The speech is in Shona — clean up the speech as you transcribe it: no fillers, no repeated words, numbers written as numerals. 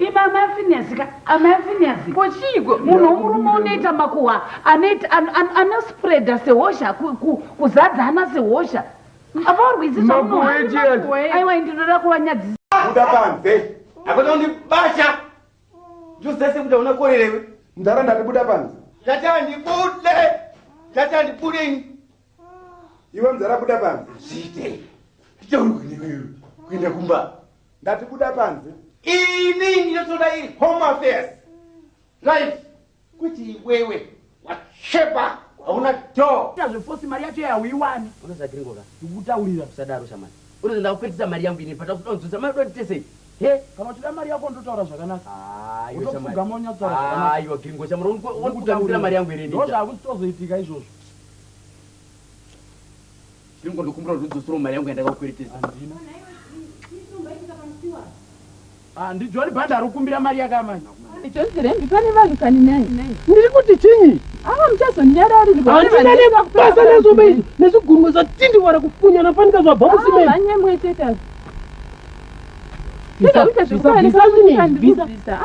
Imi amai Phineas ka, amai Phineas. Ko chiiko? Munhu womurume unoita makuhwa anoita anospreada sehosha kuzadzana sehosha. Apa urwizi zvamuno. Aiwa ndinoda kuvanyadzisa. Buda panze. Hakuna kundibasha. Ndozese kuti hauna korera iwe. Mdhara ndati buda panze. Ndati handibude. Ndati handibude ini. Iwe mdhara buda panze. Zviite. Ndichaurwa newe kuenda kumba. Ndati buda panze. Ini ndinotoda iri home affairs. Right. Kuti iwewe wachepa hauna door. Zvefosi mari yacho yauiwani. Unozagiringoka. Ndikutaurira. Usadaro shamani. Unozi ndakupetisa mari yangu ini pata kuda kunzwisa mari uda He, kana uchida mari yako ndotaura zvakanaka. Utopfugama unyatsotaura zvakanaka. Aiwa Gringo shamari unokugamisira mari yangu here? Ndozvakuti tozoitika izvozvo. Gringo ndokumbira kuti udzosere mari yangu yandakakukweretesa. Handina. Ah, ndi John Banda ari kukumbira mari yake amai. John pane vanhu kani nhai? Ndiri kuti chinyi? Ava muchazondinyararirwa. Handina nebasa nezvombe izvi nezvigunwe zvatindivara kufunyana fanika zvabva musimeni. Vanyemwe chete ava. Bvisa, bvisa, bvisa zvinhu izvi, bvisa.